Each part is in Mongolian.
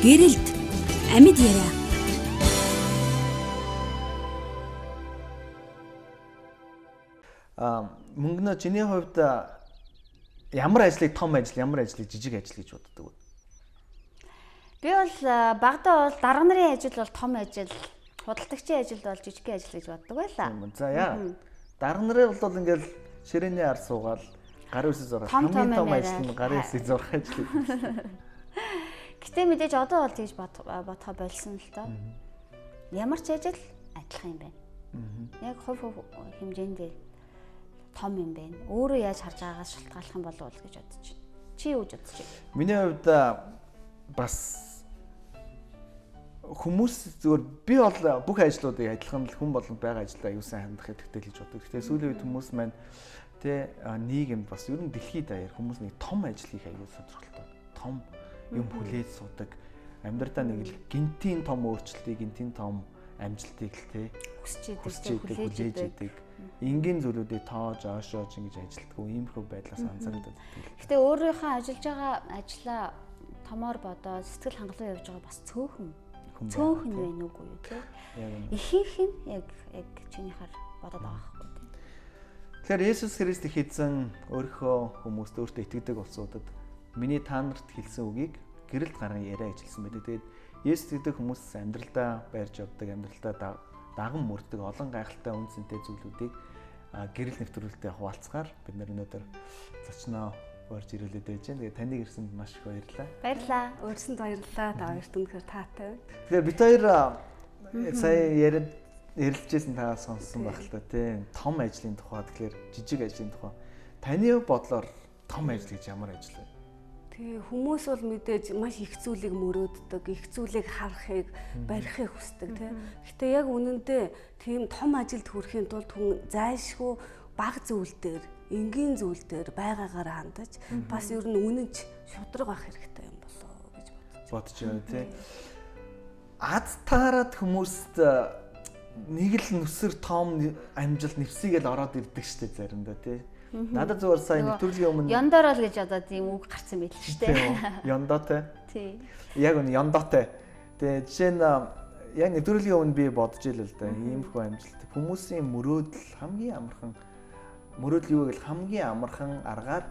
Гэрэлд амьд яриа. Мөнгөнөө чиний хувьд ямар ажлыг том ажил, ямар ажлыг жижиг ажил гэж боддог вэ? Би бол багадаа бол дарга нарын ажил бол том ажил, худалдагчийн ажил бол жижиг ажил гэж боддог байлаа. За яа. Дарга нарын бол ингээл ширээний ар суугаал гарын үсэг зурах хамгийн том ажил нь гарын үсэг зурах ажил. Гэтэ мэдээж одоо бол тэгж бодохоо болсон л доо. Ямар ч ажил адилхан юм байна. Яг хувь хувь хэмжээнд том юм байна. Өөрөө яаж харж байгаагаас шалтгааллах юм болов уу гэж бодож байна. Чи юу гэж бодож байна? Миний хувьд бас хүмүүс зүгээр би бол бүх ажлуудыг адилхан л хүн болгонд байгаа ажлаа аюу сайн хандах хэрэгтэй л гэж боддог. Гэтэ сүүлийн үед хүмүүс маань тэ нийгэмд бас ер нь дэлхийд даяар хүмүүс нэг том ажил хийх аюу сонирхолтой. Том юм хүлээж суудаг. Амьдралдаа нэг л гинтийн том өөрчлөлтийг, гинтийн том амжилтыг л тэ хүсэж идэг, хүлээж идэг. Энгийн зүйлүүдийг тоож, оошоож ингэж ажилтгүй иймэрхүү байдлаас анзаардаг. Гэтэ өөрийнхөө ажиллаж байгаа ажлаа томоор бодоод сэтгэл хангалуун явж байгаа бас цөөхөн байна уугүй юу те. Ихэнх нь яг чинийхэр бодоод байгаа байхгүй те. Тэгэхээр Есүс Христ их эзэн өөрийнхөө хүмүүст өөртөө итгэдэг улсуудад миний та нарт хэлсэн үгийг гэрэлд гарган яриа гэж хэлсэн байдаг. Тэгээд Есүс итгэдэг хүмүүс амьдралдаа байрж явдаг, амьдралдаа даган мөрдөг олон гайхалтай үн цэнтэй зүйлүүдийг гэрэл нэвтрүүлэлтэд хуваалцахаар бид нар өнөөдөр зочноо борж ирүүлээд байж байна. Тэгээд таныг ирсэнд маш их баярлалаа. Баярлалаа. Урьсанд баярлалаа. Та хоёрт үнэхээр таатай байна. Тэгэхээр бид хоёр сая ярилцжсэн та сонссон байх л та тийм. Том ажлын тухай, тэгэхээр жижиг ажлын тухай. Таны бодлоор том ажил гэж ямар ажил вэ? Тэгээ хүмүүс бол мэдээж маш их зүйлийг мөрөөддөг, их зүйлийг харахыг, барихыг хүсдэг тийм. Гэтэ яг үнэндээ тийм том ажилд хүрэхийн тулд хүн зайлшгүй бага зүйл дээр, энгийн зүйл дээр байгаагаар хандаж бас ер нь үнэнч шудраг байх хэрэгтэй юм болоо гэж бодож байна тийм. Аз таарад хүмүүст нэг л нүсэр том амжилт нэвсийгээл ороод ирдэг штэ заримдаа тийм. Надад зүгээр сая нэвтрүүлгийн өмнө Ёндорол гэж одоо тийм үг гарсан байл шүү дээ. Ёндотой. Тий. Яг үнэ ёндотой. Тэгээ жишээ нь яг нэвтрүүлгийн өмнө би бодож ийл л да. Иймэрхүү амжилт хүмүүсийн мөрөөдөл хамгийн амархан мөрөөдөл юу гэвэл хамгийн амархан аргаар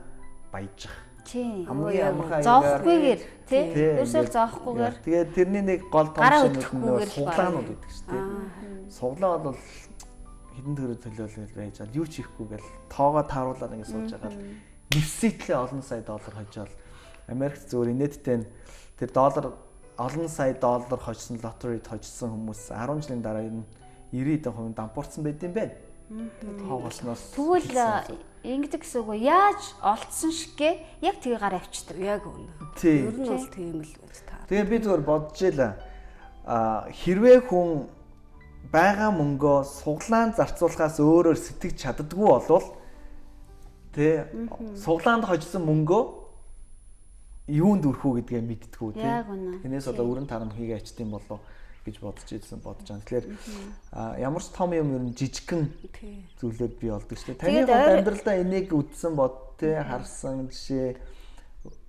баяжих. Тий. Хамгийн амархан зоохгүйгээр тий. Ерөөсөө зоохгүйгээр. Тэгээд тэрний нэг гол том шинүүд нь суглаанууд гэдэг шүү дээ. Суглаа бол хэдэн төгрөг төлөөлөл байж ал юу ч хийхгүй гэл тоогоо тааруулаад ингэ сууж байгаа л нэвсийтлээ олон сая доллар хожоол Америкт зүгээр инээдтэй нь тэр доллар олон сая доллар хожсон лотерейд хожсон хүмүүс 10 жилийн дараа ер нь 90% дампуурсан байд юм байна. Тоогоосноос тэгвэл ингэдэг гэсэн үг яаж олдсон шиггээ яг тгий гар авчдаг. Яг үнэ. Ер нь бол тийм л байж таа. Тэгээ би зүгээр бодож ийлээ. Хэрвээ хүн байгаа мөнгөө суглаанд зарцуулахаас өөрөөр сэтгэж чаддаггүй болвол тэ суглаанд хожсон мөнгөө юунд өрөх үү гэдгээ мэддэггүй тий. Тэрнээс одоо өрн тарам хийгээ ачт юм болов гэж бодож ирсэн бодож байгаа. Тэгэхээр ямар ч том юм ер нь жижигхэн зүйлээр бий болдог шүү дээ. Таны хувьд амьдралдаа энийг үдсэн бод тий харсан жишээ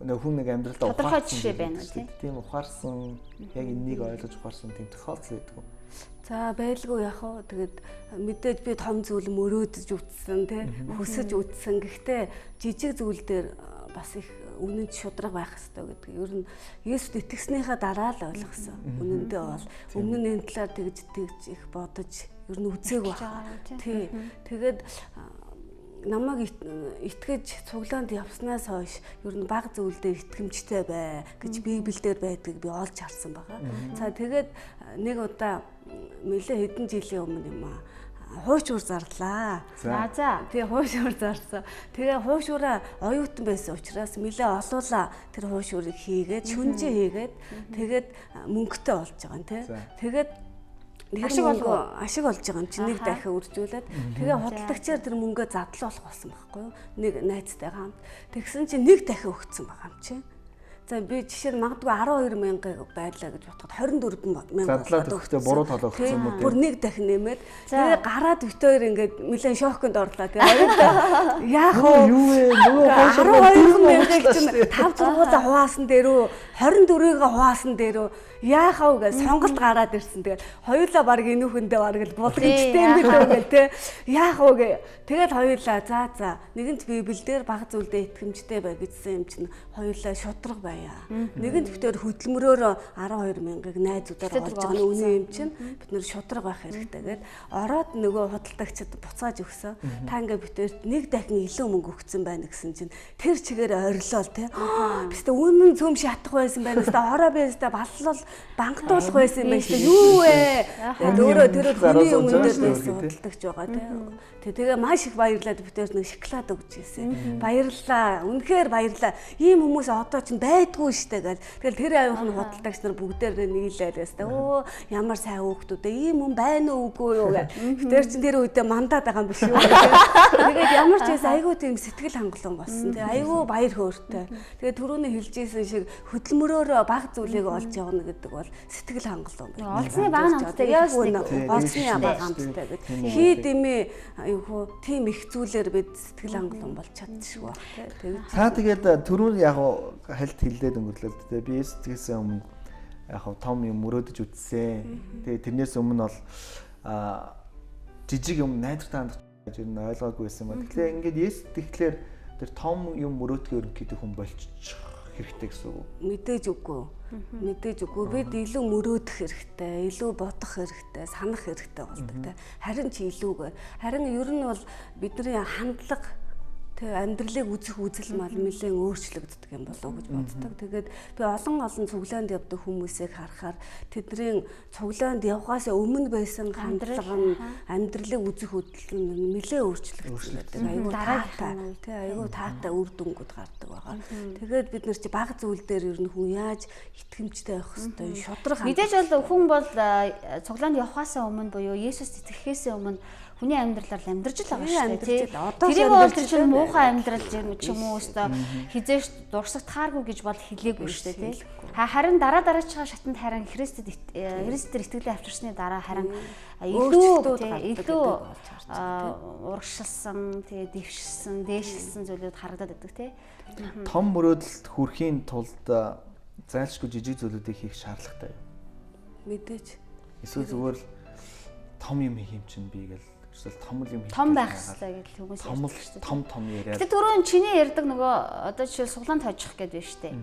нөх хүн нэг амьдралдаа ухаарсан жишээ байна тий. Тийм ухаарсан яг энийг ойлгож ухаарсан тийм тохиолдол байдаг уу? За байлгүй яах вэ? Тэгээд мэдээж би том зүйл мөрөөдөж үтсэн тий хүсэж үтсэн. Гэхдээ жижиг зүйл дээр бас их үнэнч шудраг байх ёстой гэдэг. Ер нь Есүст итгэснийхаа дараа л ойлгосон. Үнэндээ бол өмнө нь энэ талаар тэгж их бодож ер нь үзээгүй байна. Тий. Тэгээд намайг итгэж цуглаанд явснаас хойш ер нь бага зүйл дээр итгэмжтэй бай гэж Библиэлд байдгийг би олж харсан байгаа. За тэгээд нэг удаа нэлээ хэдэн жилийн өмнө юм аа хуушуур зарлаа. За. Тэгээ хуушуур зарсан. Тэгээ хуушуураа оюутан байсан учраас нэлээ олуула тэр хуушуурыг хийгээд шүнжээ хийгээд тэгээд мөнгөтэй болж байгаа юм тий. Тэгээд ашиг болж байгаа юм чи нэг дахин үржүүлээд тэгээ худалдагчаар тэр мөнгөө задлуулах болсон байхгүй юу? Нэг найзтайгаа хамт. Тэгсэн чинь нэг дахин өгцөн байгаа юм чи. За би жишээ нь магадгүй 12 мянгаыг байлаа гэж бодоход 24 мянга задлаад өгөхдөө буруу толоо өгсөн юм уу? Бүр нэг дахин нэмээд тэгээ гараад бит хоёр ингээд нэлээд шоконд орлоо. Тэгээ хоёулаа яах вэ? Юу вэ? Нөгөө 12 10 мянгаыг чинь 5 6-уулаа хуваасан дээрөө 24-ийг хуваасан дээрөө яах вэ гэж сонголт гараад ирсэн. Тэгээд хоёулаа баг энүүхэндээ баг л булгамжтай юм билүү гэл те. Яах вэ гэ. Тэгээд хоёулаа за нэгэнт Библиэлд баг зүйлдээ итгэмжтэй бай гэсэн юм чинь хоёулаа шудраг байя. Нэгэнт битээр хөдөлмөрөөр 12 мянгаыг найзуудаар олж байгаа нь үнэн юм чинь бид нэр шудраг байх хэрэгтэй гэд ороод нөгөө худалдагчид буцааж өгсөн. Та ингээ битээрт нэг дахин илүү мөнгө өгсөн байна гэсэн чинь тэр чигээр орилол те. Бистэ үнэн цөм шатах байсан байна. Бистэ хороо бистэ баллал банктуулах байсан юм байна шүү дээ. Юу вэ? Тэгээд өөрөө тэр хүний өмнө дээр байсан худалдагч байгаа те. Тэгээ маш их баярлаад битээр нэг шоколад өгч ирсэн. Баярлалаа. Үнэхээр баярлалаа. Ийм хүмүүс одоо ч байдгүй штэ гэл. Тэгэл тэр авийнх нь худалдагч нар бүгдээр нийлээд байсан. Өө ямар сайн хүүхдүүд ээ. Ийм хүн байна уу үгүй юу гэл. Битээр чинь тэр үедээ мандаад байгаа юм биш үү. Тэгээд ямар ч байсан айгүй тийм сэтгэл хангалуун болсон. Тэгээ айгүй баяр хөөртэй. Тэгээд түрүүний хэлжсэн шиг хөдөлмөрөөрөө баг зүйлийг олж явна гэдэг бол сэтгэл хангалуун байна. Олзны баг хамттай яг үнэ. Олзны баг хамттай гэж. Хий дэмий айгүй тийм их зүйлээр бид сэтгэл хангалуун болж чадчихгүй баг тий. Та тэгээд түрүүн яг хальт хиллээд өнгөрлөө л дээ. Би сэтгэлээс өмнө яг том юм мөрөөдөж үтсэн. Тэгээд тэрнээс өмнө бол жижиг юм найдвартай хандах гэж ер нь ойлгоогүй байсан юм. Тэгэхээр ингээд Есүс тэгэхээр тэр том юм мөрөөдгөө ерөнхийдөө хүн болчих хэрэгтэй гэсэн үг. Мэдээж үгүй. Мэдээж үгүй. Бид илүү мөрөөдөх хэрэгтэй, илүү бодох хэрэгтэй, санах хэрэгтэй болдог те. Харин ч илүүгээр. Харин ер нь бол бидний хандлага тэг амьдралыг үзэх үзэл мал нэлээд өөрчлөгддөг юм болов уу гэж боддог. Тэгээд би олон олон цуглаанд явдаг хүмүүсийг харахаар тэдний цуглаанд явахаас өмнө байсан хандлага нь амьдралыг үзэх үзэл нь нэлээд өөрчлөгдсөн байдаг. Айгүй таатай, тэг айгүй таатай үр дүнгууд гардаг байгаа. Тэгээд бид нар чи баг зүйл дээр ер нь хүн яаж итгэмжтэй байх хэвтэй шудраг. Мэдээж бол хүн бол цуглаанд явахаас өмнө буюу Есүст итгэхээс өмнө хүний амьдралаар л амьдарч л байгаа шүү дээ. Тэрийг бол тэр чинь муухай амьдрал ч юм уу өстой хизээш дурсагтахааргүй гэж бол хэлээгүй шүү дээ, тий. Харин дараа дараачихаа шатанд харин Христэд Христээр итгэлээ авчирсны дараа харин илүү урагшилсан, тэгээ дэвшилсэн, дээшилсэн зүйлүүд харагдаад байдаг, тий. Том мөрөөдөлд хүрэхийн тулд зайлшгүй жижиг зүйлүүдийг хийх шаардлагатай юу? Мэдээж. Эсвэл зүгээр л том юм хийх юм чинь би гэл эсвэл том л юм хийх том байх хэрэгтэй гэж хүмүүс ярьдаг шүү дээ. Том яриад. Гэтэ түрүүн чиний ярьдаг нөгөө одоо жишээл суглаанд хожих гэдэг байна шүү дээ.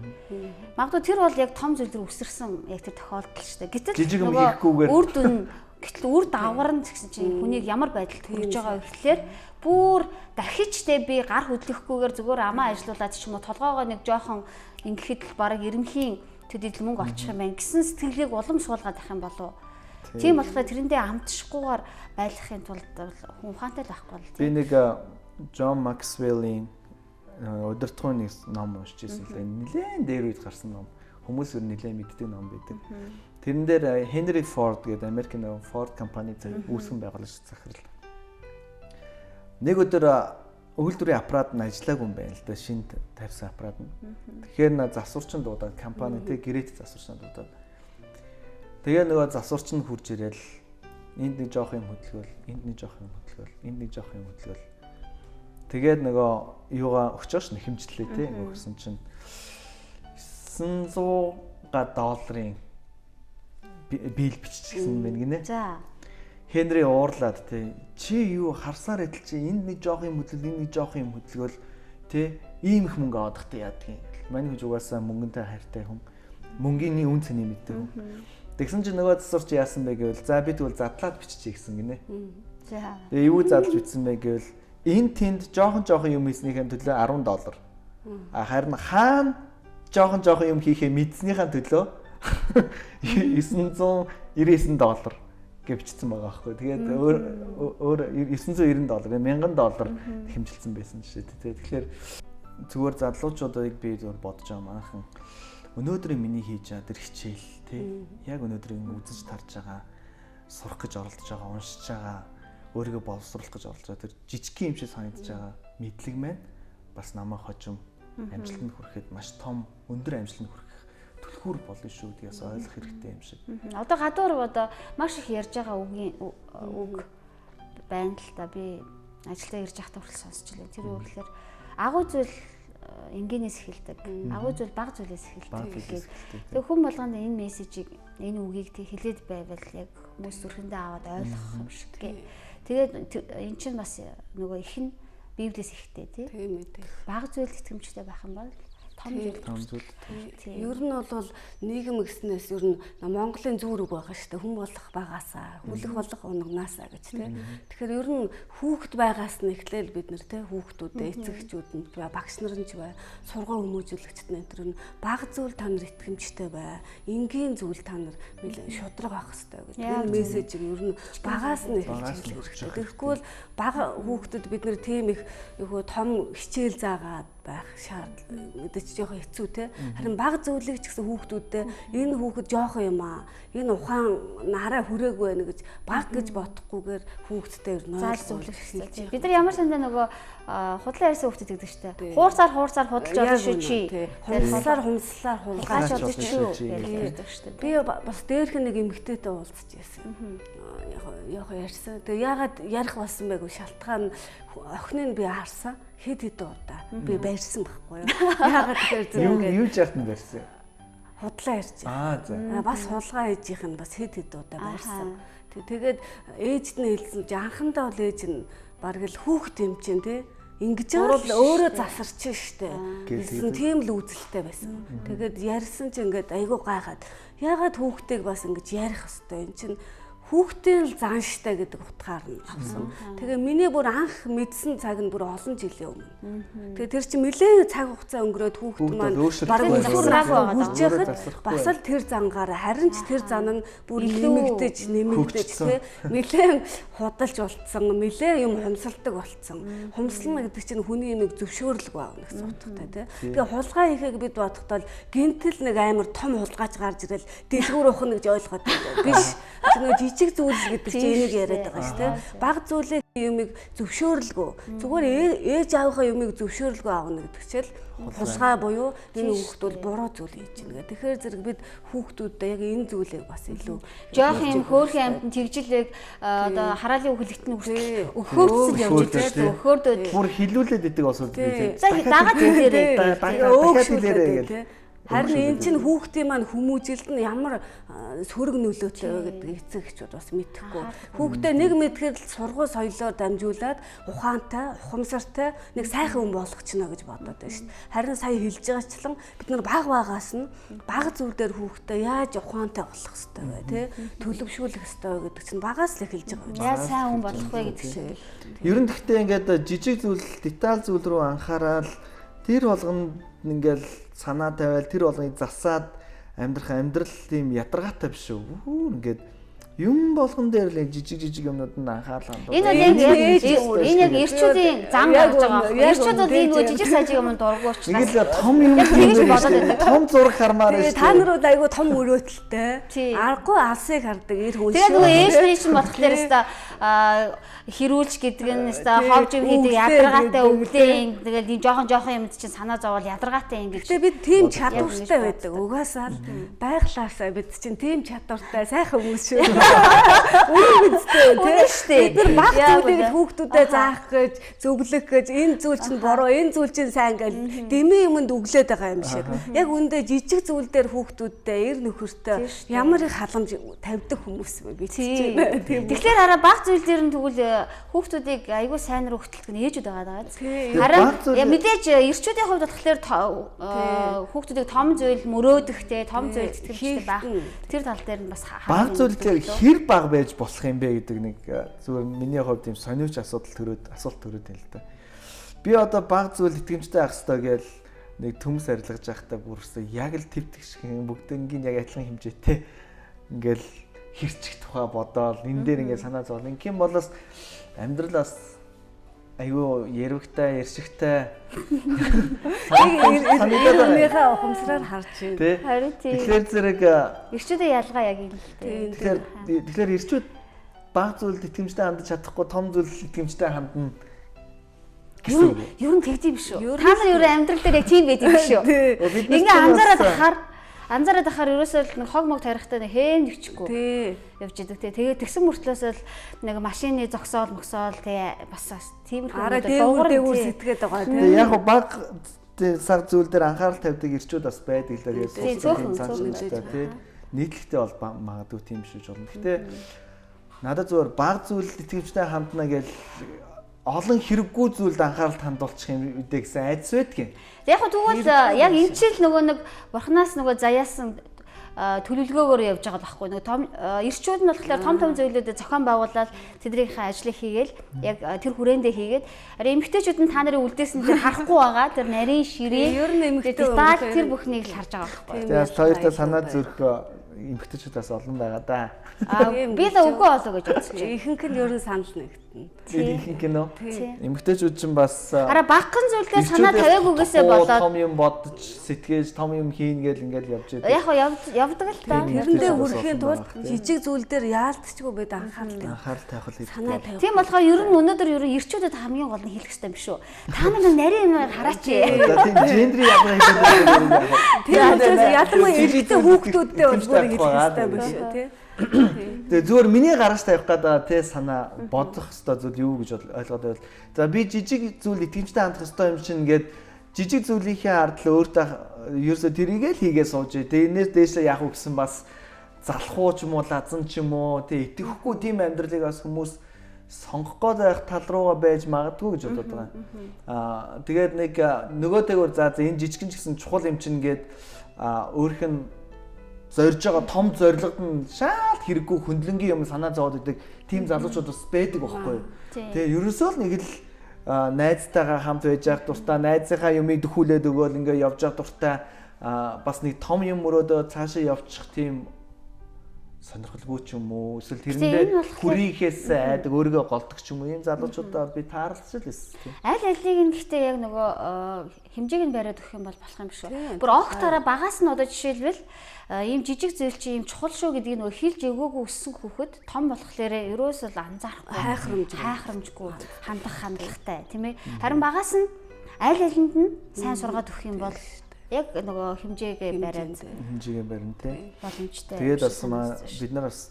Магадгүй тэр бол яг том зүйл төр үсэрсэн яг тэр тохиолдол шүү дээ. Гэтэл жижиг юм хийхгүйгээр үр дүн гэтэл үр дагавар нь гэсэн чинь хүнийг ямар байдалд хүрэж байгаа вэ гэхлээр бүр дахиж те би гар хөдлөхгүйгээр зүгээр амаа ажилуулад ч юм уу толгоогоо нэг жоохон ингэхэд л бараг ирэмхийн төдийл мөнгө олчих юм байна гэсэн сэтгэлийг улам суулгаад авах юм болов. Тийм болохоор тэрэндээ амтшихгүйгээр байлгахын тулд хүн ухаантай л байхгүй бол. Би нэг Джон Максвеллийн удирдахын нэг ном уншиж ирсэн л дээ. Нилээн дээр үед гарсан ном. Хүмүүс өөр нилээн мэддэг ном байдаг. Тэрэн дээр Хенри Форд гэдэг Америкийн нэг Ford компани үүсгэн байгуулагч захирал. Нэг өдөр үйлдвэрийн аппарат нь ажиллаагүй юм байна л да, шинэ тавьсан аппарат нь. Тэгэхээр на засварчин дуудаад компани тэг гэрээт засварчин дуудаад. Тэгээ нөгөө засварч нь хурж ирээл энд нэг жоох юм хөдөлгөөл, энд нэг жоох юм хөдөлгөөл, энд нэг жоох юм хөдөлгөөл. Тэгээд нөгөө юугаа өгч байгаа шнэ хэмжлээ тий. Өгсөн чинь 900 долларын бийл биччихсэн юм байна гинэ. За. Хенри уурлаад тий. Чи юу харсаар идэл чи энд нэг жоох юм хөдөлгөөл, энд нэг жоох юм хөдөлгөөл тий. Ийм их мөнгө авах тий яадгийн. Манай хүн угаасаа мөнгөнтэй хайртай хүн. Мөнгөний үн цэнийг мэддэг хүн. Тэгсэн чинь нөгөө засварч яасан бэ гэвэл за би тэгвэл задлаад биччихье гэсэн гинэ. За. Тэгээ юу задлж бичсэн бэ гэвэл энэ тэнд жоохон жоохон юм хийснийхэн төлөө $10. А харин хаана жоохон жоохон юм хийхээ мэдснийхэн төлөө $999 гэж бичсэн байгаа байхгүй. Тэгээд өөр $990, $1000 хэмжилсэн байсан жишээ. Тэгэхээр зүгээр залуучуудыг би зүгээр бодож байгаа манайхан өнөөдрийн миний хийж байгаа тэр хичээл тий яг өнөөдрийн үзэж тарж байгаа, сурах гэж оролдож байгаа, уншиж байгаа, өөрийгөө боловсруулах гэж оролдож байгаа тэр жижигхэн юм шиг санагдаж байгаа мэдлэг маань бас намайг хожим амжилтанд хүрэхэд маш том өндөр амжилтанд хүрэх түлхүүр болно шүү гэдгээс ойлгох хэрэгтэй юм шиг. Одоо гадуур одоо маш их ярьж байгаа үгийн үг байна л та. Би ажилдаа ирж байхдаа хүртэл сонсч илээ. Тэр юу гэхээр агуу зүйл энгийнээс эхэлдэг. Агуу зүйл бага зүйлээс эхэлдэг. Тэгээ хүн болгонд энэ мессежийг, энэ үгийг тэг хэлээд байвал яг хүмүүс зүрхэндээ аваад ойлгох юм шиг. Тэгээд эн чинь бас нөгөө их нь Библиэс ихтэй тий. Тийм ээ. Бага зүйл итгэмжтэй байх юм бол том зүйл. Ер нь бол нийгэм гэснээс ер нь Монголын зүүр үг байгаа шүү дээ. Хүн болох багаасаа, хүлэх болох унгнаасаа гэж тий. Тэгэхээр ер нь хүүхэд байгаас нь эхлээл бид нэр тий хүүхдүүдээ эцэгчүүд нь багш нар нь ч бай, сургууль хүмүүжүүлэгчд нь тэр нь бага зүйл та нар итгэмжтэй бай. Энгийн зүйл та нар шудраг байх хэрэгтэй гэж. Энэ мессежийг ер нь багаас нь эхэлж хэрэгтэй. Тэгэхгүй бол бага хүүхдэд бид нэр тийм их том хичээл заагаад байх шаардлага мэдээж жоохон хэцүү те. Харин бага зүйлийг ч гэсэн хүүхдүүдтэй энэ хүүхэд жоохон юм аа. Энэ ухаан нараа хүрээгүй байна гэж баг гэж бодохгүйгээр хүүхдтэй ер нь зааж зөвлөх хэрэгтэй. Бид нар ямар сандаа нөгөө худлаа ярьсан хүүхдэд гэдэг шүү дээ. Хуурцаар худалж олно шүү чи. Хумслаар хулгайж олно шүү гэдэг шүү дээ. Би бас дээрх нэг эмэгтэйтэй уулзч байсан. Яг ярьсан. Тэгээ яагаад ярих болсон байггүй шалтгаан охиныг би харсан. Хэд хэдэн удаа би барьсан байхгүй юу. Яагаад тэгэхээр зөв ингээд юу жаахт нь барьсан? Худлаа ярьж. Аа за. Бас хулгай ээжийнх нь бас хэд хэдэн удаа барьсан. Тэгээд ээжд нь хэлсэн чи анхандаа бол ээж нь бараг л хүүхэд юм чинь тий. Ингэж л өөрөө засарч штэ. Гэсэн тийм л үзэлтэй байсан. Тэгээд ярьсан чи ингээд айгүй гайхаад яагаад хүүхдийг бас ингэж ярих хэвтэй эн чинь хүүхдийн л зан штэ гэдэг утгаар нь авсан. Тэгээ миний бүр анх мэдсэн цаг нь бүр олон жилийн өмнө. Тэгээ тэр чинь нэлээд цаг хугацаа өнгөрөөд хүүхд маань бараг өсвөр наснд хүрч яхад бас л тэр зангаараа харин ч тэр зан нь бүр нэмэгдэж тий нэлээд худалж болцсон, нэлээд юм хумсалдаг болцсон. Хумслана гэдэг чинь хүний юмыг зөвшөөрлөг аавна гэсэн утгатай тий. Тэгээ хулгай хийхийг бид бодохдоо л гинтэл нэг амар том хулгайч гарч ирэл дэлгүүр ухна гэж ойлгоод байдаг. Биш. Тэр нэг жижиг зүйл гэдэг чинь энийг яриад байгаа шүү дээ. Баг зүйлийн юмыг зөвшөөрлгөө. Зүгээр ээж аавынхаа юмыг зөвшөөрлгөө аавна гэдэг чинь хулгай буюу энэ хүүхд бол буруу зүйл хийж байна гэх. Тэгэхээр зэрэг бид хүүхдүүдэд яг энэ зүйлийг бас илүү жоох юм хөөрхөн амьтан тэгжилэг одоо хараалын үхэлэгт нь хүртэл өхөөрдсөн явж байгаа. Өхөөрдөөд бүр хилүүлээд идэг бас үү. За дагаад хэлээрэй. Дахиад хэлээрэй гэл. Харин эн чинь хүүхдийн маань хүмүүжилд нь ямар сөрөг нөлөөтэй вэ гэдгийг эцэг эхчүүд бас мэдэхгүй. Хүүхдээ нэг мэдхээр л сургууль соёлоор дамжуулаад ухаантай, ухамсартай нэг сайхан хүн болгочихно гэж бодоод байна шүү дээ. Харин сая хэлж байгаачлан бид нар баг багаас нь баг зүйл дээр хүүхдээ яаж ухаантай болох ёстой вэ, тэ? Төлөвшүүлэх ёстой вэ гэдэг чинь багаас л эхэлж байгаа юм. Яаж сайн хүн болох вэ гэдэг чинь. Ер нь гэхдээ ингээд жижиг зүйл, деталь зүйл рүү анхаарал тэр болгонд ингээл санаа тавиал тэр болгоныг засаад амьдрах амьдрал тийм ядаргаатай биш үү. Ингээд юм болгон дээр л жижиг жижиг юмнууд нь анхаарал хандуул. Энэ бол яг энэ яг эрчүүдийн зан гарч байгаа юм. Эрчүүд бол энэ нөгөө жижиг сажиг юм дурггүй учраас. Нэг л том юм тэгж бодоод байдаг. Том зураг хармаар байна шүү. Та нар бол айгүй том мөрөөдөлтэй. Аргагүй алсыг хардаг эр хүн шүү. Тэгээ нөгөө ээж нарын чинь бодохлоор өста хэрүүлж гэдэг нь өста ховж юм хийдэг ядаргаатай өвлөө. Тэгэл энэ жоохон жоохон юмд чинь санаа зовоол ядаргаатай юм гэж. Гэтэ бид тийм чадвартай байдаг. Угаасаа л байглаасаа бид чинь тийм чадвартай сайхан хүмүүс шүү. Үнэн мэдтэй тий. Бид нар баг зүйлийг хүүхдүүдэд заах гэж, зөвлөх гэж, энэ зүйл чинь буруу, энэ зүйл чинь сайн гэж дэмий юмд өглөөд байгаа юм шиг. Яг үндэ жижиг зүйл дээр хүүхдүүдтэй эр нөхөртэй ямар их халамж тавьдаг хүмүүс вэ би чинь. Тэгэхээр хараа баг зүйл дээр нь тэгвэл хүүхдүүдийг айгүй сайн руу хөтэлдэг нь ээжүүд байгаа даа. Харин мэдээж эрчүүдийн хувьд болохоор хүүхдүүдийг том зүйл мөрөөдөх те, том зүйл тэтгэмжтэй байх тэр тал дээр нь бас баг зүйл дээр хэр баг байж болох юм бэ гэдэг нэг зүгээр миний хувьд тийм сониуч асуудал төрөөд асуулт төрөөд байна л да. Би одоо баг зүйл итгэмжтэй ах хэвээр гээл нэг төмс арилгаж байхдаа бүрсээ яг л твтг шиг бүгдэнгийн яг адилхан хэмжээтэй ингээл хэрчих тухай бодоол энэ дээр ингээд санаа зовол. Ингийн болоос амьдрал бас айгүй ярвигтай, яршигтай. Санагдаад ухамсараар харж байна. Харин тийм. Тэгэхээр зэрэг эрчүүдийн ялгаа яг юм л дээ. Тэгэхээр эрчүүд баг зүйлд итгэмжтэй хандаж чадахгүй, том зүйлд итгэмжтэй хандна гэсэн үг. Ер нь тэгдэм биш үү? Та нар ер нь амьдрал дээр яг тийм байд юм биш үү? Ингээ анзаараад ахаар ерөөсөө л нэг хог мог тарихтай нэг хэм нэвчихгүй явж идэг те. Тэгээд тэгсэн мөртлөөсөө л нэг машины зогсоол мөксоол те бас тиймэрхүү юмнууд дуугар дээгүүр сэтгээд байгаа те. Яг баг сар зүйл дээр анхаарал тавьдаг ирчүүд бас байдаг л дээ. Тэгээд тий. Нийтлэгтэй бол магадгүй тийм биш гэж болно. Гэтэ надад зүгээр баг зүйл итгэмжтэй хандна гэж олон хэрэггүй зүйлд анхаарал хандуулчих юм үдэ гэсэн айдас байдгийн. Яг тэгвэл яг энэ чил нөгөө нэг бурхнаас нөгөө заяасан төлөвлөгөөгөөр явж байгаа байхгүй нөгөө том эрчүүд нь болохоор том том зүйлүүдэд зохион байгуулаад тэднийхээ ажлыг хийгээл яг тэр хүрээндээ хийгээд арай эмэгтэйчүүд нь та нарын үлдээсэн тэр харахгүй байгаа тэр нарийн ширээ ер нь эмэгтэй деталь тэр бүхнийг л харж байгаа байхгүй. Тэгээд хоёртой санаа зөрөх эмэгтэйчүүд бас олон байгаа да. Би л үгүй болоо гэж бодсон чинь. Ихэнх нь ер нь санал нэгтэн. Ихэнх нь үү? Эмэгтэйчүүд чинь бас араа багхан зүйлдээ санаа тавиагүйгээсээ болоод том юм бодож сэтгэж том юм хийн гэл ингээл явж байдаг. Яг явдаг л та. Тэрэндээ хүрэхийн тулд жижиг зүйл дээр яалтчгүй бид анхаарал тавих хэрэгтэй. Тийм болохоор ер нь өнөөдөр ер нь эрчүүдэд хамгийн гол нь хэлэх хэрэгтэй юм шүү. Та нар нарийн юм хараач. За тийм гендрийн ялгаа хийх юм. Тийм учраас ялангуяа эрэгтэй хүүхдүүдтэй бол бүр хэлэх хэрэгтэй юм шүү тий. Тэгээ зүгээр миний гаргаж тавих гэдэг тий санаа бодох ёстой зүйл юу гэж ойлгоод байвал за би жижиг зүйл итгэмжтэй хандах ёстой юм чинь ингээд жижиг зүйлийнхээ ард л өөртөө ерөөсөө тэрийг л хийгээ сууж. Тэгээ энэс дээшээ яах вэ гэсэн бас залхуу ч юм уу лазан ч юм уу тий итгэхгүй тийм амьдралыг бас хүмүүс сонгох гээд байх тал руугаа байж магадгүй гэж бодод байгаа. Аа тэгээд нэг нөгөөтэйгөр за энэ жижигэн ч гэсэн чухал юм чинь гээд өөрх нь зорж байгаа том зорилгод нь шаалт хэрэггүй хөндлөнгийн юм санаа зовоод идэг тийм залуучууд бас байдаг байхгүй юу. Тэгээ ерөөсөө л нэг л найзтайгаа хамт байж явах дуртай, найзынхаа юмыг дөхүүлээд өгөөл ингээ явж явах дуртай бас нэг том юм мөрөөдөө цаашаа явчих тийм сонирхолгүй ч юм уу эсвэл тэрэндээ хүрийнхээс айдаг өөрийгөө голдог ч юм уу ийм залуучуудаа би таарлаж л байсан. Аль алийг нь гэхдээ яг нөгөө хэмжээг нь бариад өгөх юм бол болох юм биш үү. Бүр огтараа багаас нь одоо жишээлбэл ийм жижиг зүйл чи ийм чухал шүү гэдгийг нөгөө хэлж өгөөгүй өссөн хүүхэд том болохоор ерөөсөө л анзаарахгүй хайхрамжгүй хандах хандлагатай тийм ээ. Харин багаас нь аль алинд нь сайн сургаад өгөх юм бол яг нөгөө хэмжээгээ бариад хэмжээгээ барина тий. Боломжтой. Тэгээд бас бид нар бас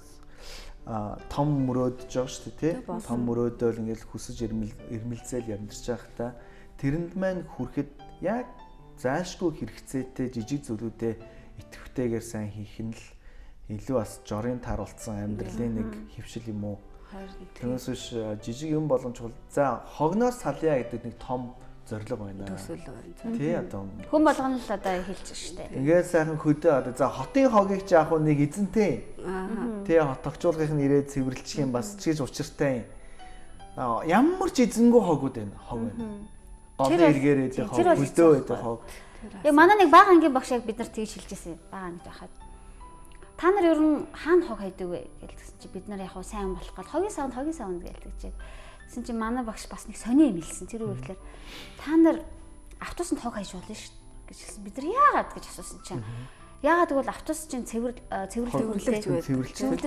том мөрөөдөж байгаа шүү дээ тий. Том мөрөөдөөл ингээл хүсэж ирмэлзэл амьдарч байх та тэрэнд маань хүрэхэд яг зайлшгүй хэрэгцээтэй жижиг зүйлүүдээ идэвхтэйгээр сайн хийх нь л илүү бас жорын тааруулсан амьдралын нэг хэвшил юм уу. Тэрнээс биш жижиг юм боломж чухал. За хогноос салъя гэдэг нэг том зорилго байна. Төсөл байна. Тий одоо хүн болгоно л одоо хэлж штэ. Ингээд сайхан хөдөө одоо за хотын хогийг ч яах вэ нэг эзэнтэй. Тий хотогчуулгын нь ирээд цэвэрлчих юм бас ч гэж учиртай. Ямар ч эзэнгүй хогууд байна. Хог байна. Голын эргээр байдаг хог, хөдөө байдаг хог. Яг манай нэг бага ангийн багш яг бид нар тэгж хэлж байсан. Бага ангид байхад та нар ер нь хаана хог хайдаг вэ гэлсэн чи бид нар яг хуу сайн болох гол хогийн савнд гэлдэг чи. Тэгсэн чинь манай багш бас нэг сони юм хэлсэн. Тэр үе ихлээр та нар автобусанд хог хайж болно шүү гэж хэлсэн. Бид нар яагаад гэж асуусан чинь яагаад гэвэл автобус чинь цэвэрлэг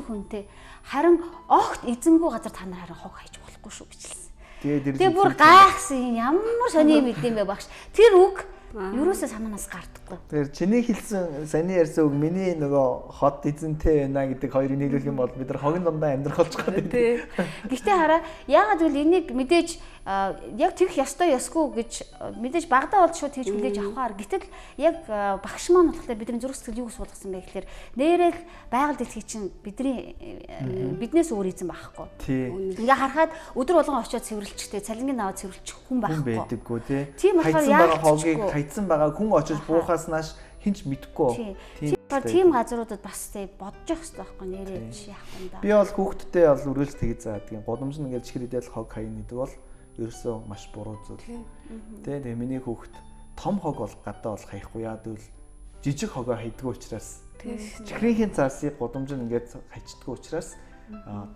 хүнтэй. Харин огт эзэнгүй газар та нар харин хог хайж болохгүй шүү гэж хэлсэн. Тэгээ бүр гайхсан ямар сони юм идэм бэ багш. Тэр үг Юурээсээ санаанаас гардаггүй. Тэгэхээр чиний хэлсэн саяны ярьсан үг миний нөгөө хот эзэнтэй байна гэдэг хоёрыг нийлүүлэх юм бол бид нар хогн дундаа амьдрах болж байгаа тийм. Гэхдээ хараа яагаад гэвэл энийг мэдээж яг тэгэх ёстой ёсгүй гэж мэдээж багадаа бол шууд тэгж хүлээж авахаар гэтэл яг багш маань болохоор бидний зүрх сэтгэл юу суулгасан бэ гэхээр нэрэл байгаль дэлхий чинь бидний биднээс өөр эзэн байхгүй. Ингээ харахад өдөр болгон очиод цэвэрлэжтэй цалингийн аваад цэвэрлчих хүн байхгүй. Байдаггүй тий. Тийм болохоор хогийг хайцсан байгаа хүн очиж буухаас нааш хинч мэдэхгүй. Тийм газруудад бас тий бодож явах хэрэгтэй байхгүй нэрээ яах юм да. Би бол хүүхдтэй бол үргэлж тэгж заадаг юм. Гудамж нь ингээд чихэр идэл хог хайна гэдэг бол ерөөсөө маш буруу зүйл. Тэ тэгээ миний хүүхд том хог бол гадаа бол хаяхгүй яа гэвэл жижиг хогоо хайдгүй учраас. Чихрийн цаасыг гудамж нь ингээд хайчдаггүй учраас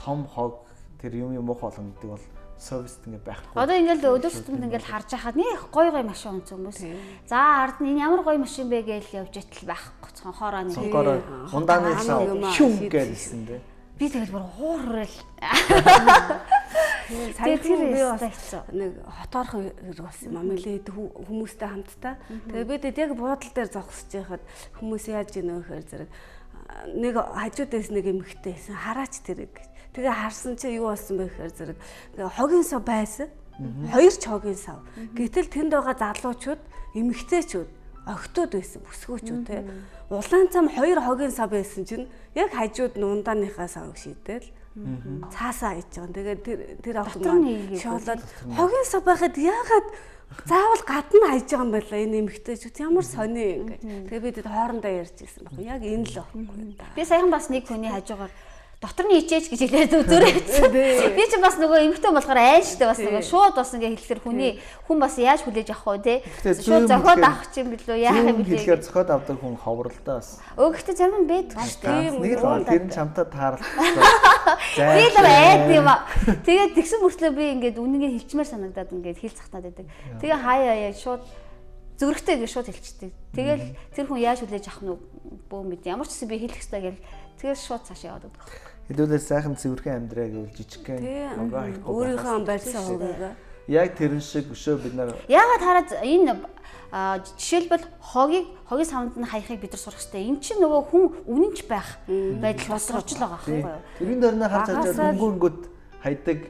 том хог тэр юм юм муухай болгоно гэдэг бол совест ингээ байхгүй. Одоо ингээл өдөр шутамд ингээл харж байхад нэх гой гой машин унц хүмүүс. За ард нь энэ ямар гой машин бэ гээл явж итэл байхгүй. Цонхоороо нэг. Цонхоороо хундааны шүм гэлсэн дээ. Би тэгэл бүр хуурал. Тэгээ тэр би бас нэг хотоорхон хэрэг болсон юм а мэлээд хүмүүстэй хамтдаа. Тэгээ бид яг буудлын дээр зогсож байхад хүмүүс яаж гинэ гэхээр зэрэг нэг хажуудаас нэг эмэгтэй байсан хараач тэрэг гэж. Тэгээ харсан чи юу болсон бэ гэхээр зэрэг хогийн сав байсан. 2 ч хогийн сав. Гэтэл тэнд байгаа залуучууд, эмэгтэйчүүд, огтуд байсан, бүсгүүчүүд те. Улаан цам 2 хогийн сав байсан чинь яг хажууд нь ундааныхаа савыг шийдээл цаасаа хийж байгаа. Тэгээд тэр охин маань шоолоод хогийн сав байхад яагаад заавал гадна хайж байгаа юм байна энэ эмэгтэйчүүд ямар сони ингээд. Тэгээд бид хоорондоо ярьж ирсэн байхгүй. Яг энэ л байхгүй. Би саяхан бас нэг хүний хажуугаар дотор нь ичээч гэж хэлээд үзээрэй. Би чинь бас нөгөө эмэгтэй болохоор айн штэ бас нөгөө шууд бас ингээ хэлэхэр хүний хүн бас яаж хүлээж авах вэ те. Шууд зохиод авах юм билүү яах юм билээ. Хэлэхээр зохиод авдаг хүн ховролтой бас. Өө гэхдээ зарим нь байдаг штэ. Нэг л тэр нь чамтай тааралтай. Би л айд юм а. Тэгээд тэгсэн мөртлөө би ингээд үнэнгээ хэлчмээр санагдаад ингээд хэл цахтаад байдаг. Тэгээ хаяа яа шууд зүрхтэй гэж шууд хэлчихдээ. Тэгэл тэр хүн яаж хүлээж авах нь бөө мэд. Ямар ч гэсэн би хэлэх ёстой гэл тэгэл шууд цаашаа яваад өгдөг. Хэдүүлээ сайхан цэвэрхэн амьдраа гэвэл жижигхэн могоо хийхгүй өөрийнхөө барьсан хогийг. Яг тэрэн шиг өшөө бид нар яагаад хараад энэ жишээлбэл хогийг хогийн савнд нь хаяхыг бид нар сурах хэрэгтэй. Энд чинь нөгөө хүн үнэнч байх байдал боловсрч л байгаа байхгүй юу? Тэрийн дөрнөө харж хажаад хөнгөнгөд хайдаг.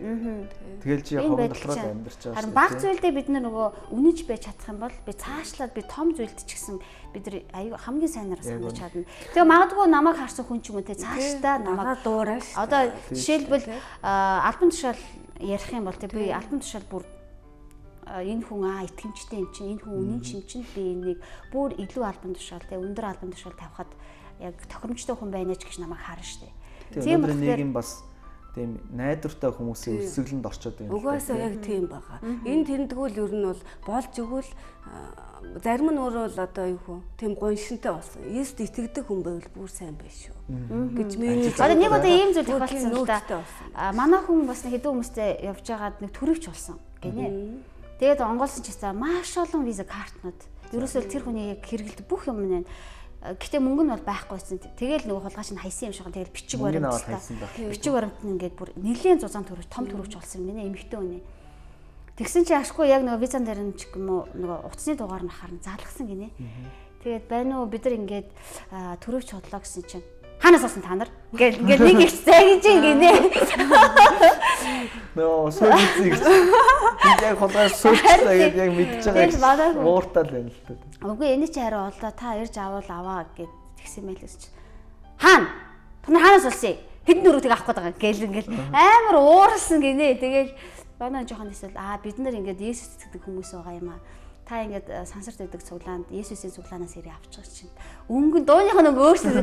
Тэгэл чи хогон дотор л амьдарч байгаа. Харин баг зүйлдээ бид нар нөгөө үнэнч байж чадах юм бол би цаашлаад би том зүйлд ч гэсэн бид нар аюу хамгийн сайнаар санаж чадна. Тэгээ магадгүй намайг харсан хүн ч юм уу те цаашдаа намайг дуурай ш. Одоо жишээлбэл албан тушаал ярих юм бол те би албан тушаал бүр энэ хүн итгэмжтэй юм чинь энэ хүн үнэнч юм чинь би энийг бүр илүү албан тушаал те өндөр албан тушаал тавихад яг тохиромжтой хүн байна ч гэж намайг харна штэ. Тийм болохоор нийгэм бас тийм найдвартай хүмүүсийн өсөглөнд орчод байна. Угаасаа яг тийм байгаа. Энэ тэндгүүл ер нь бол болж өгвөл зарим нь өөрөө л одоо юу хөө тийм гоншинтай болсон. Есүст итгэдэг хүн байвал бүр сайн байх шүү гэж миний. Одоо нэг удаа ийм зүйл тохиолдсон л да. Манай хүн бас нэг хэдэн хүмүүстэй явж байгаад нэг төрөвч болсон гинэ. Тэгээд онгоолсон ч гэсэн маш олон виза картнууд. Ерөөсөө тэр хүний яг хэрэгэлдэг бүх юм нэ. Гэтэ мөнгө нь бол байхгүйсэн. Тэгэл нөгөө хулгайч нь хайсан юм шиг. Тэгэл бичиг баримттай. Бичиг баримт нь ингээд бүр нэлийн зузаан төрөвч, том төрөвч болсон юм гинэ эмэгтэй хүн. Тэгсэн чи ашгүй яг нөгөө визан дээр нь ч юм уу нөгөө утасны дугаар нь харна залгасан гинэ. Тэгээд байна уу бид нар ингээд төрөвч хотлоо гэсэн чинь хаанаас олсон та нар? Ингээл ингээл нэг их зай гэж гинэ. Нөө сүүлзээ гэж. Би яг хулгай сүүлчлээ гэдээ яг мэдж байгаа. Ууртаа л байна л та. Үгүй энэ чи харин олоо та ирж авал аваа гэд тэгсэн байл гэж. Хаана? Та нар хаанаас олсон? Хэдэн дөрөв тийг авах гээд байгаа гэл ингээл амар уурсан гинэ. Тэгэл манай жоохон эсвэл бид нар ингээд Есүс итгэдэг хүмүүс байгаа юм аа. Та ингээд сансарт байдаг цуглаанд Есүсийн цуглаанаас ирээ авчих чинь. Өнгөн дууных нь өөрчлөсөн.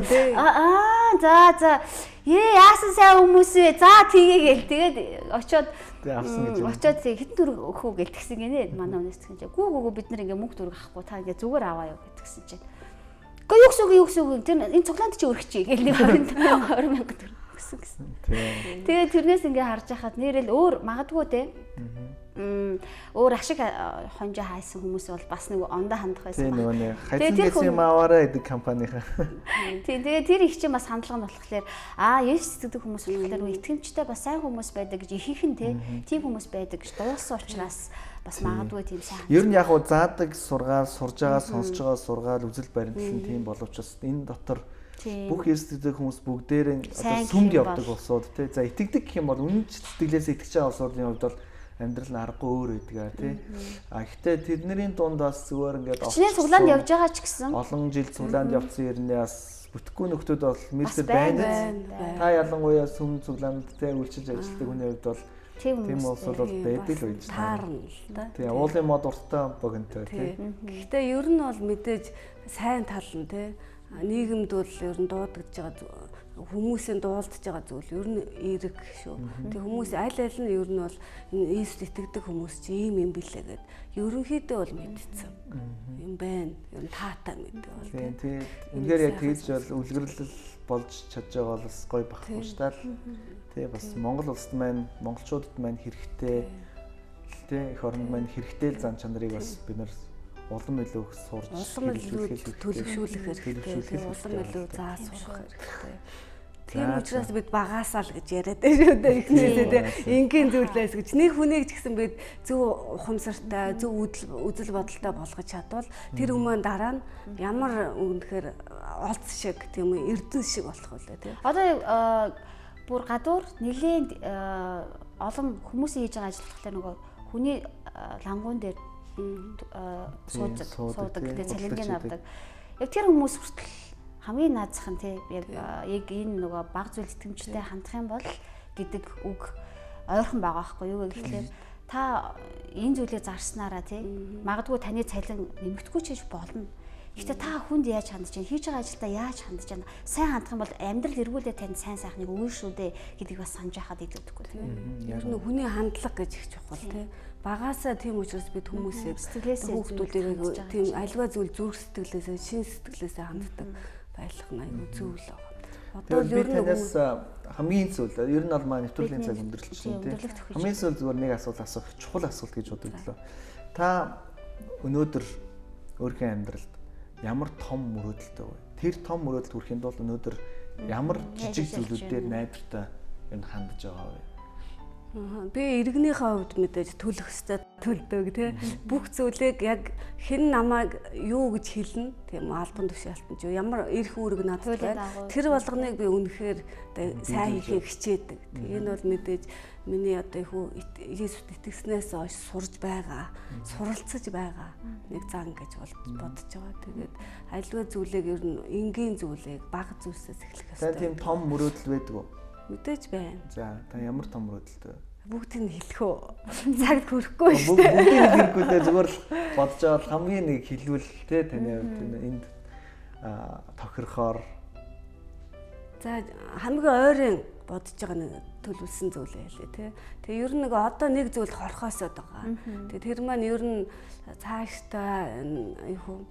За за. Яасан сайн хүмүүс вэ? За тгий гээл. Тэгээд очиод авсан гэж. Очиод хэдэн төгрөг өгөх үү гээл тэгсэн гинэ. Манай хүнээс тэгсэн чинь. Гүү гүү бид нар ингээд мөнгө төгрөг авахгүй та ингээд зүгээр аваа юу гэтгсэн чинь. Гэхдээ юу гэсэн үг юу гэсэн үг тэр энэ цуглаанд чи өрөх чи гээл нэг 20 мянга төгрөг өгсөн гэсэн. Тэгээд тэрнээс ингээд харж байхад нэрэл өөр магадгүй те. Өөр ашиг хонжоо хайсан хүмүүс бол бас нэг ондоо хандах байсан баг. Тийм нөгөө нэг хайсан гэсэн юм аваарай гэдэг компанийнхаа. Тийм тэгээ тэр их чинь бас хандлага нь болохоор Есүс итгэдэг хүмүүс болохоор нөгөө итгэмжтэй бас сайн хүмүүс байдаг гэж ихэнх нь те тийм хүмүүс байдаг гэж дуулсан учраас бас магадгүй тийм сайн. Ер нь яг уу заадаг сургаал, сурж байгаа, сонсож байгаа сургаал, үзэл баримтлал нь тийм боловч бас энэ дотор бүх Есүс итгэдэг хүмүүс бүгдээрээ одоо сүмд явдаг улсууд те. За итгэдэг гэх юм бол үнэн ч сэтгэлээс итгэж байгаа улсуудын хувьд бол амьдрал нь аргагүй өөр байдаг тий. А гэхдээ тэдний дунд бас зүгээр ингээд чиний цуглаанд явж байгаа ч гэсэн олон жил цуглаанд явсан ирнэ бас бүтэхгүй нөхдүүд бол мэрсэр байна. Та ялангуяа сүм цуглаанд тий үйлчилж ажилладаг хүний хувьд бол тийм улсууд бол байдаг л байж таарна л да. Тий, уулын мод урттай богинтой тий. Гэхдээ ер нь бол мэдээж сайн тал нь тий нийгэмд бол ер нь дуудагдж байгаа хүмүүсийн дуулдж байгаа зүйл ер нь эерэг шүү. Тэг хүмүүс аль аль нь ер нь бол Есүст итгэдэг хүмүүс чи ийм юм билээ гэд ерөнхийдөө бол мэдсэн юм байна. Ер нь таатай мэдээ бол. Тийм тийм. Үнэхээр яг тэгж бол үлгэрлэл болж чадж байгаа бол бас гоё багхгүй шүү дээ. Тий бас Монгол улсад маань монголчуудад маань хэрэгтэй тий эх оронд маань хэрэгтэй л зан чанарыг бас бид нар улам илүү их сурж улам илүү төлөвшүүлэх хэрэгтэй. Улам илүү заа сурах хэрэгтэй. Тийм учраас бид багаасаа л гэж яриад байна шүү дээ. Эхнээсээ тий энгийн зүйлээс гэж нэг хүнийг ч гэсэн бид зөв ухамсартай, зөв үзэл бодолтой болгож чадвал тэр хүмүүс дараа нь ямар үнэхээр олц шиг тийм үү эрдэнэ шиг болох үлээ тий. Одоо бүр гадуур нэлээд олон хүмүүсийн хийж байгаа ажил болохоор нөгөө Хүний лангуун дээр суудаг тий, цалингийг авдаг. Яг тэр хүмүүс хүртэл хамгийн наазах нь тий яг энэ нөгөө баг зүйл итгэмжтэй хандах юм бол гэдэг үг ойрхон байгаа байхгүй юу гэхлээр та энэ зүйлийг зарснараа тий магадгүй таны цалин нэмэгдэхгүй ч гэж болно. Гэхдээ та хүнд яаж хандж байна? Хийж байгаа ажилдаа яаж хандж байна? Сайн хандах юм бол амьдрал эргүүлээ танд сайн сайхныг өгнө шүү дээ гэдгийг бас санаж байхад илүүдэхгүй тийм. Ер нь хүний хандлага гэж их чухал тийм. Багаасаа тийм учраас бид хүмүүсийг хүүхдүүдийг тийм альва зүйл зүрх сэтгэлээсээ шин сэтгэлээсээ ханддаг байх нь аюу зөв л байгаа. Одоо л ер нь танаас хамгийн зүйл ер нь бол маань нэвтрүүлгийн цаг өндөрлөж байна тийм. Хамгийн сүүл зүгээр нэг асуулт асуух чухал асуулт гэж бодогдлоо. Та өнөөдөр өөрийнхөө амьдралд ямар том мөрөөдөлтэй вэ? Тэр том мөрөөдөлд хүрэхийн тулд өнөөдөр ямар жижиг зүйлүүдээр найдвартай энэ хандж байгаа вэ? Би иргэнийхээ хувьд мэдээж төлөх ёстой төлдөг тий. Бүх зүйлийг яг хэн намайг юу гэж хэлнэ тийм албан тушаалтан ч ямар эрх үүрэг надад байна. Тэр болгоныг би үнэхээр сайн хийхийг хичээдэг. Энэ бол мэдээж миний одоо их Есүст итгэснээс хойш сурж байгаа, суралцаж байгаа нэг зан гэж бодож байгаа. Тэгээд альва зүйлийг ер нь энгийн зүйлийг бага зүйлсээс эхлэх ёстой. Та тийм том мөрөөдөл байдаг уу? Мэдээж байна. За, та ямар том мөрөөдөлтэй вэ? Бүгдийг нь хэлэх үү? Цагт хүрэхгүй шүү дээ. Бүгдийг нь хэлэхгүй дээ. Зүгээр л бодож байгаа бол хамгийн нэг хэлвэл те таны хувьд энд тохирохоор. За, хамгийн ойрын бодож байгаа нэг төлөвлөсөн зүйлээ хэлье те. Тэгээ ер нь нэг одоо нэг зүйл хорхоосоод байгаа. Тэгээ тэр маань ер нь цаашдаа юу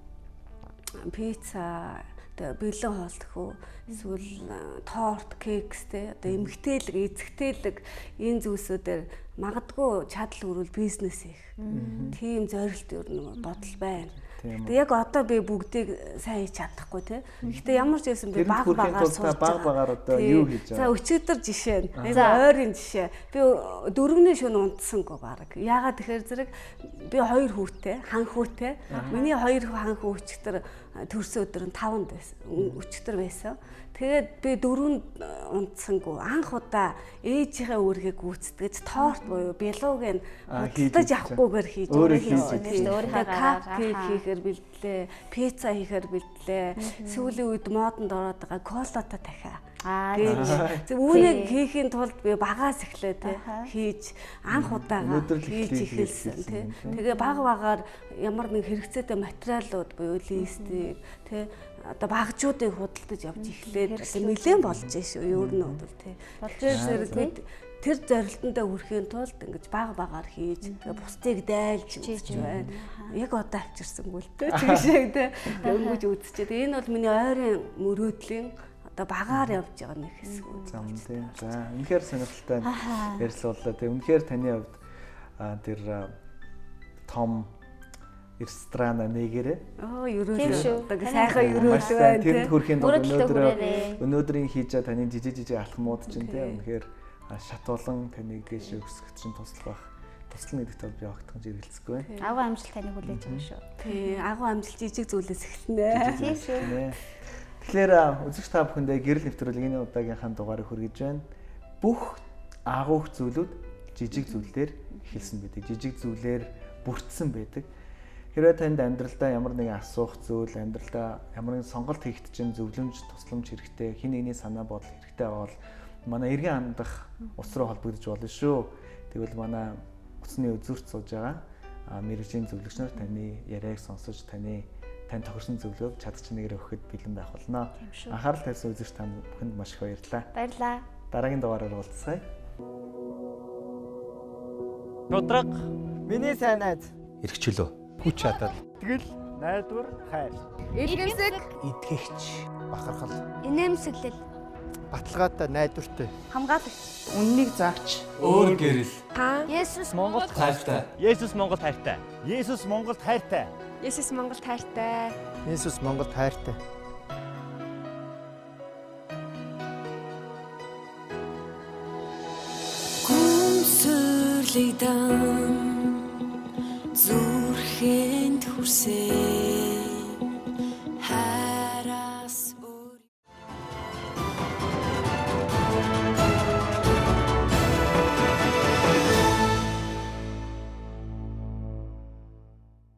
пицца бэлэн хооллох уу эсвэл торт, кекс те одоо эмгтээлэг, эзэгтээлэг энэ зүйлсүүдээр магадгүй чадал хүрвэл бизнес хийх. Тийм зорилт ер нь бодол байна. Гэтэ яг одоо би бүгдийг сайн хийж чадахгүй те. Гэтэ ямар ч байсан би баг багаар сурч баг багаар одоо юу хийж байгаа. За өчигдөр жишээ нь. Энэ ойрын жишээ. Би 4-ний шөнө унтсангүй баг. Яагаад тэгэхээр зэрэг би 2 хүүтэй, хан хүүтэй. Миний 2 хан хүү өчигдөр төрсөн өдөр нь 5-нд байсан. Өчигдөр байсан. Тэгээд би 4-нд унтсангүй. Анх удаа ээжийнхээ үүргийг гүйцэтгэж торт буюу бялууг нь худалдаж авахгүйгээр хийж өөрийнхөө капкейк хийхээр бэлдлээ, пицца хийхээр бэлдлээ. Сүүлийн үед модонд ороод байгаа колата дахиа. Гэж үүнийг хийхийн тулд би багаас эхлээ те хийж анх удаага хийж эхэлсэн те. Тэгээ баг багаар ямар нэг хэрэгцээтэй материалууд буюу листийг те одоо багжуудыг худалдаж явж эхлээд нэлээд болж шүү. Ер нь бол те. Тэгэхээр зэрэг бид тэр зорилтондоо хүрэхийн тулд ингэж баг багаар хийж тэгээ бусдыг дайлж үзэж байна. Яг одоо авчирсангүй л те. Тэг шиг те өнгөж үзчихээ. Энэ бол миний ойрын мөрөөдлийн одоо багаар явж байгаа нэг хэсэг үү. За тийм. За үнэхээр сонирхолтой ярилцлага боллоо. Тэг үнэхээр таны хувьд тэр том ресторан нэгээрээ. Оо ерөөлөө. Одоо сайхан ерөөлөө байна. Тэрэнд хүрэхийн тулд өнөөдрийн хийж байгаа таны жижиг жижиг алхмууд чинь тийм үнэхээр шатуулан таныг гээш өсгөх чинь туслах байх. Туслана гэдэгт бол би огтхон жиргэлцэхгүй байна. Агуу амжилт таныг хүлээж байгаа шүү. Тий, агуу амжилт жижиг зүйлээс эхэлнэ. Тийм шүү. Тэгэхээр үзэгч та бүхэндээ гэрэл нэвтрүүлгийн энэ удаагийнхаа дугаарыг хүргэж байна. Бүх агуух зүйлүүд жижиг зүйлээр эхэлсэн байдаг. Жижиг зүйлээр бүрдсэн байдаг. Хэрвээ танд амьдралдаа ямар нэгэн асуух зүйл, амьдралдаа ямар нэгэн сонголт хийхэд чинь зөвлөмж, тусламж хэрэгтэй, хэн нэгний санаа бодол хэрэгтэй бол манай эргэн хандах ус руу холбогдож болно шүү. Тэгвэл манай утасны үзүүрт сууж байгаа мэргэжлийн зөвлөгч нар таны яриаг сонсож таны тань тохирсон зөвлөгөөг чадах чинээгээр өгөхөд бэлэн байх болно. Анхаарал тавьсан үзэгч та бүхэнд маш их баярлалаа. Баярлалаа. Дараагийн дугаараар уулзцгаая. Шудраг миний сайн найз эрхчлөө хүч чадал тэгэл найдвар хайр Илгэмсэг итгэгч бахархал инээмсэглэл баталгаатай найдвартай хамгаалагч үннийг заагч өөр гэрэл та Есүс Монголд хайртай Есүс Монголд хайртай Есүс Монголд хайртай Есүс Монголд хайртай Есүс Монголд хайртай Гүмсэрлэгдэн зүрхэнд хүрсэн.